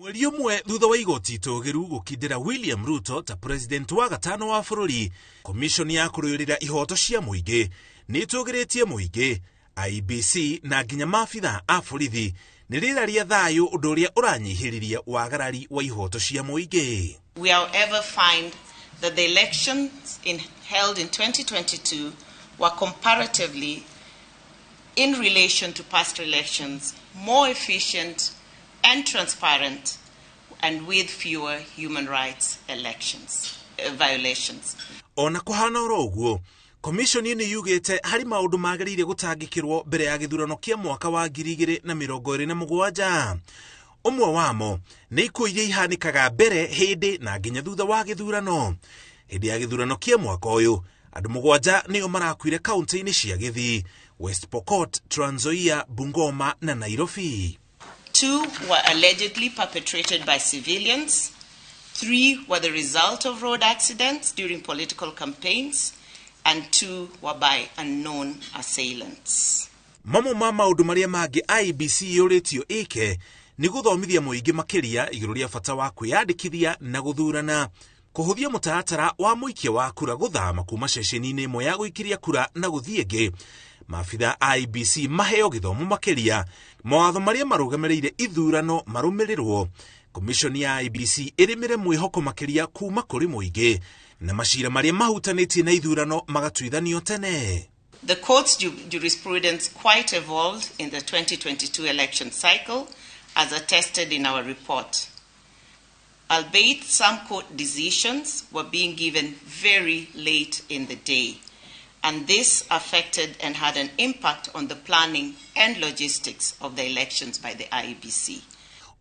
Mweri ũmwe thutha wa igoti itũgĩru gũkindĩra William Ruto ta president wa gatano wa bũrũri, komishoni ya kũrũĩrĩra ihoto cia mũingĩ nĩ ĩtũgĩrĩtie mũingĩ, IEBC na nginya maabitha a borithi nĩ rĩera rĩa thayũ, ũndũ ũrĩa ũranyihĩrĩria wagarari wa ihoto cia mũingĩ. We, however, find that the elections held in 2022 were comparatively, in relation to past elections, more efficient and transparent and with fewer human rights violations. Ona kũhana oro ũguo, komishoni nĩ yugĩte harĩ maũndũ magĩrĩire gũtangĩkĩrwo mbere ya gĩthurano kĩa mwaka wa 2027. Ũmwe wamo nĩ ikuũ iria ihanĩkaga mbere, hĩndĩ na nginya thutha wa gĩthurano. Hĩndĩ ya gĩthurano kĩa mwaka ũyũ, andũ 7 nĩo marakuire kaunti-inĩ cia Gĩthii, West Pokot, Trans Nzoia, Bungoma na Nairobi. 2 were allegedly perpetrated by civilians, 3 were the result of road accidents during political campaigns, and 2 were by unknown assailants. Mamwe ma maũndũ marĩa mangĩ IEBC yũrĩtio ĩke nĩ gũthomithia mũingĩ makĩria igũrũ rĩa bata wa kwĩyandĩkithia na gũthurana, kũhũthia mũtaratara wa mũikia wa kura gũthama kuma ceceni-inĩ ĩmwe ya gũikĩria kura na gũthiĩ ĩngĩ, maabitha a IEBC maheo gĩthomo makĩria, mawatho marĩa marũgamĩrĩire ithurano marũmĩrĩrwo, komishoni ya IEBC ĩrĩmĩre mwĩhoko makĩria kuma kũrĩ mũingĩ, na macira marĩa mahutanĩtie na ithurano magatuithanio tene. The court's jurisprudence quite evolved in the 2022 election cycle, as attested in our report. Albeit some court decisions were being given very late in the day, and this affected and had an impact on the planning and logistics of the elections by the IEBC.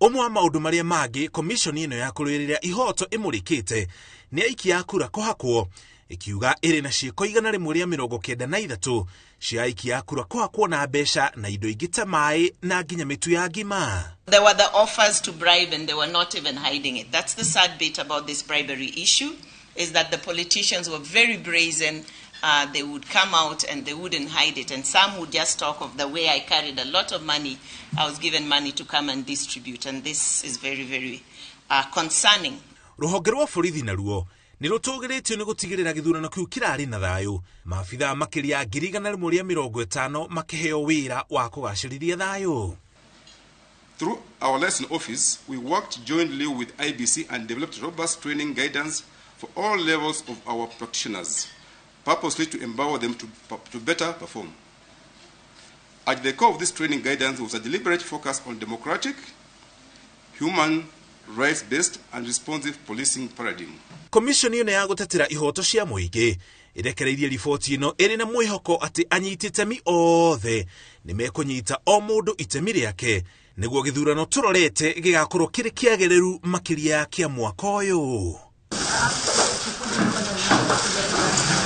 Ũmwe wa maũndũ marĩa mangĩ komishoni ĩno ya kũrũĩrĩra ihoto ĩmũrĩkĩte nĩ aikia a kura kũhakwo, ĩkiuga ĩrĩ na ciĩko 193 cia aikia a kura kũhakwo na mbeca na indo ingĩ ta maĩ na nginya mĩtu ya ngima. There were the offers to bribe and they were not even hiding it. That's the sad bit about this bribery issue, is that the politicians were very brazen. They would come out and they wouldn't hide it. And some would just talk of the way I carried a lot of money. I was given money to come and distribute. And this is very, very concerning. Rũhonge rwa borithi naruo nĩ rũtũgĩrĩtio nĩ gũtigĩrĩra gĩthurano kĩu kĩrarĩ na thayũ, maabitha makĩria 150,000 makĩheo wĩra wa kũgacĩrithia thayũ. Through our liaison office, we worked jointly with IEBC and developed robust training guidance for all levels of our practitioners, purposely to empower them to better perform. At the core of this training guidance was a deliberate focus on democratic, human rights-based and responsive policing paradigm. Komishoni ĩno ya gũtetera ihoto cia mũingĩ ĩrekereirie riboti ĩno ĩrĩ na mwĩhoko atĩ anyiti itemi othe nĩ mekũnyita o mũndũ itemi rĩake nĩguo gĩthurano tũrorete gĩgakorwo kĩrĩ kĩagĩrĩru makĩria kĩa mwaka ũyũ.